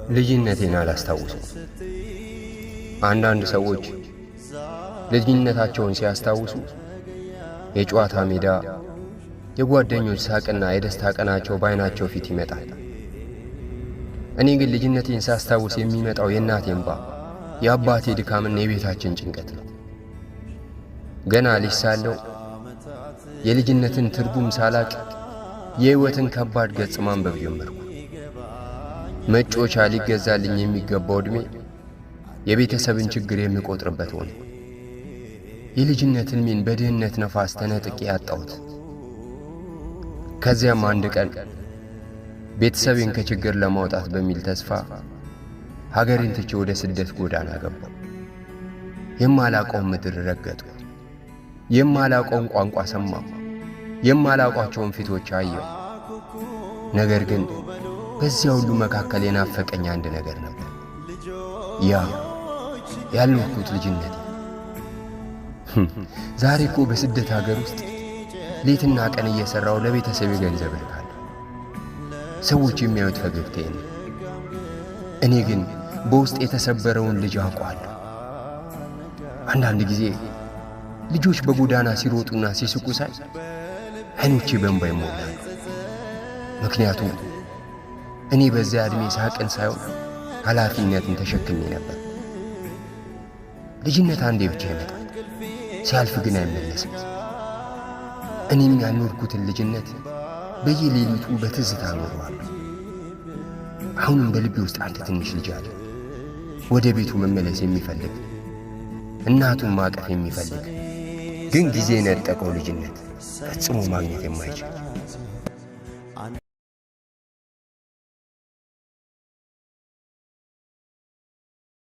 ልጅነቴን አላስታውስም። አንዳንድ ሰዎች ልጅነታቸውን ሲያስታውሱ የጨዋታ ሜዳ፣ የጓደኞች ሳቅና የደስታ ቀናቸው በዓይናቸው ፊት ይመጣል። እኔ ግን ልጅነቴን ሳስታውስ የሚመጣው የእናቴ እንባ፣ የአባቴ ድካምና የቤታችን ጭንቀት ነው። ገና ልጅ ሳለሁ የልጅነትን ትርጉም ሳላቅ የሕይወትን ከባድ ገጽ ማንበብ ጀመርኩ። መጫወቻ ሊገዛልኝ የሚገባው ዕድሜ የቤተሰብን ችግር የምቆጥርበት ሆነ። የልጅነት ሕልሜን በድህነት ነፋስ ተነጥቄ ያጣሁት። ከዚያም አንድ ቀን ቤተሰቤን ከችግር ለማውጣት በሚል ተስፋ ሀገሬን ትቼ ወደ ስደት ጎዳና ገባሁ። የማላውቀውን ምድር ረገጥኩ። የማላውቀውን ቋንቋ ሰማሁ። የማላውቃቸውን ፊቶች አየሁ። ነገር ግን በዚያ ሁሉ መካከል የናፈቀኝ አንድ ነገር ነበር። ያ ያልኖርኩት ልጅነቴ። ዛሬ እኮ በስደት ሀገር ውስጥ ሌትና ቀን እየሠራሁ ለቤተሰቤ ገንዘብ እልካለሁ። ሰዎች የሚያዩት ፈገግታዬን ነው። እኔ ግን በውስጥ የተሰበረውን ልጅ አውቀዋለሁ። አንዳንድ ጊዜ ልጆች በጎዳና ሲሮጡና ሲስቁ ሳይ ዓይኖቼ በእንባ ይሞላሉ። ምክንያቱም እኔ በዚያ ዕድሜ ሳቅን ሳይሆን ኃላፊነትን ተሸክሜ ነበር። ልጅነት አንዴ ብቻ ይመጣል፣ ሲያልፍ ግን አይመለስም። እኔም ያልኖርኩትን ልጅነት በየሌሊቱ በትዝታ እኖረዋለሁ። አሁንም በልቤ ውስጥ አንድ ትንሽ ልጅ አለ፣ ወደ ቤቱ መመለስ የሚፈልግ፣ እናቱን ማቀፍ የሚፈልግ፣ ግን ጊዜ የነጠቀው ልጅነት ፈጽሞ ማግኘት የማይችል።